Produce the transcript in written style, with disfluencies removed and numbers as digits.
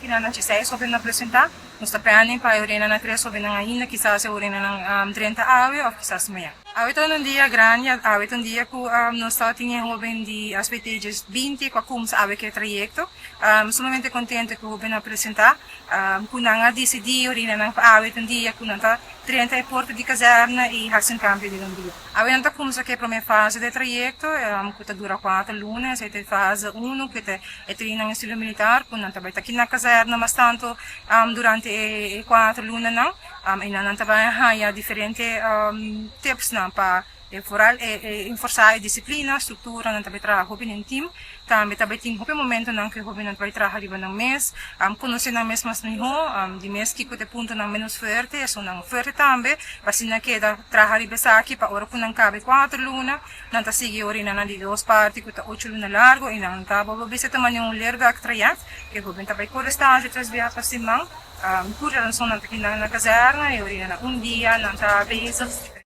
Kina nan 6 hóbennan presentá. Nos ta planning pa e orina 3 hóbennan ainda, kisas e orina 30 awe òf kisas mañan. Awe ta un dia grandi, awe ta un dia ku nos tin hóben di SBT 20 ku a kuminsá awe ku e trayekto. Sumamente kontentu ku hóbennan a presentá. Ku nan a disidí orina nan pa awe ta un dia ku nan ta 30 e porta di kazèrna i hasi un kambio di un dia. Awe nan ta kuminsá ku e promé fase di trayekto, ku ta dura 4 luna, esei ta e fase 1 ku ta e training estilo militar, ku nan ta bai ta aki na kazèrna mas tantu durante e 4 lunanan. I nan ta bai haña diferente tipsnan pa vooral enforsá e disiplina, struktura, nan ta bai traha hopi den team. Tambe ta bai tin hopi momentonan ku e hóbennan ta bai traha riba nan mes, konosé nan mes mas mihó, di mes kiko ta e puntonan ménos fuerte, esunnan fuerte tambe, pa asina keda traha riba esaki pa ora ku nan kaba e 4 luna, nan ta sigui orina nan di dos parti ku ta 8 luna largu i nan ta bo bisa ta manera un leerwerktraject, ku e hóben ta bai kore stage 3 biaha pa siman, tur nan ta keda na kazèrna i orina nan un dia nan ta bezig.